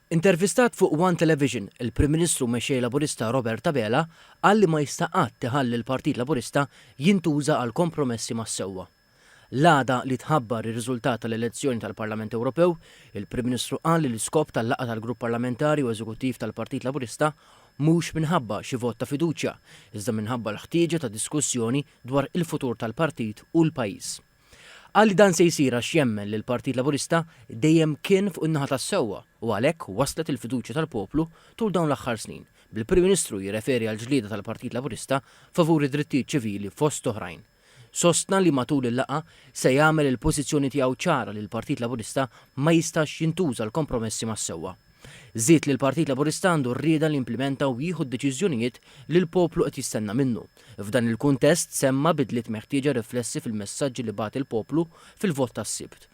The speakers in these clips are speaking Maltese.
Intervistat fuq One Television, il-Prim Ministru u Mexxej Laburista Robert Abela qal li ma jista' qatt iħalli l-Partit Laburista jintuża għal kompromessi mas-sewwa. L-għada li tħabbar ir-riżultat tal-elezzjoni tal-Parlament Ewropew, il-Prim Ministru qal li l-iskop tal-laqgħa tal-Grupp Parlamentari u Eżekuttiv tal-Partit Laburista mhux minħabba xi vot ta' fiduċja, iżda minħabba l-ħtieġa ta' diskussjoni dwar il-futur tal-partit u l-pajjiż. Qal li dan se jsir għax jemmen li l-Partit Laburista dejjem kien fuq in-naħa tas-sewwa u għalhekk waslet il-fiduċja tal-poplu tul dawn l-aħħar snin, bil-Prim Ministru jirreferi għall-ġlieda tal-Partit Laburista favur id-drittijiet ċivili fost oħrajn. Sostna li matul il-laqgħa se jagħmel il-pożizzjoni tiegħu ċara li l-Partit Laburista ma jistax jintuża għall-kompromessi mas-sewwa. Żied li l-Partit Laburista għandu r-rieda li jimplimenta u jieħu d-deċiżjonijiet li l-poplu qed jistenna minnu. F'dan il-kuntest semma bidliet meħtieġa riflessi fil-messaġġi li bagħat il-poplu fil-vot tas-Sibt.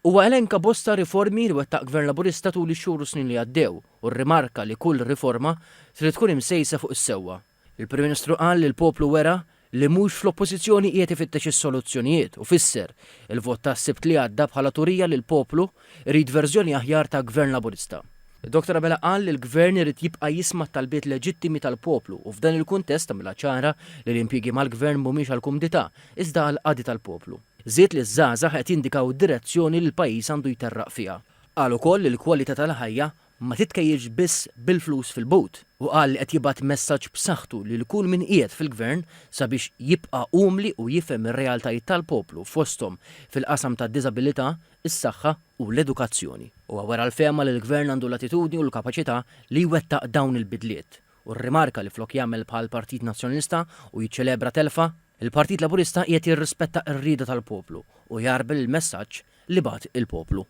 Huwa elenka bosta riformi li wettaq Gvern Laburista tul ix-xhur u snin li għaddew u rrimarka li kull riforma trid tkun imsejsa fuq is-sewwa. Il-Prim Ministru qal li l-poplu wera li mhux fl-Oppożizzjoni qiegħed ifittex is-soluzzjonijiet u fisser il-vot tas-Sibt li għadda bħala turija li l-poplu jrid verżjoni aħjar ta' Gvern Laburista. Dottor Abela qal li l-Gvern irid jibqa' jisma' t-talbiet leġittimi tal-poplu u f'dan il-kuntest għamilha ċara li l-impjiegi mal-Gvern mhumiex għall-kumdità iżda għall-qadi tal-poplu. Żied li ż-żgħażagħ qed jindikaw id-direzzjoni li l-pajjiż għandu jterraq fiha. Qal ukoll li l-kwalità tal-ħajja ma titkejjilx biss bil-flus fil-but u qal li qed jibgħat messaġġ b'saħħtu lil kull min qiegħed fil-Gvern sabiex jibqa' umli u jifhem ir-realtajiet tal-poplu fosthom fil-qasam tad-diżabilità, is-saħħa u l-edukazzjoni. Huwa wera l-fehma li l-Gvern għandu l-attitudni u l-kapaċità li jwettaq dawn il-bidliet u rrimarka li flok jagħmel bħall-Partit Nazzjonalista u jiċċelebra telfa, il-Partit Laburista qiegħed jirrispetta r-rieda tal-poplu u jgħarbel il-messaġġ li bagħat il-poplu.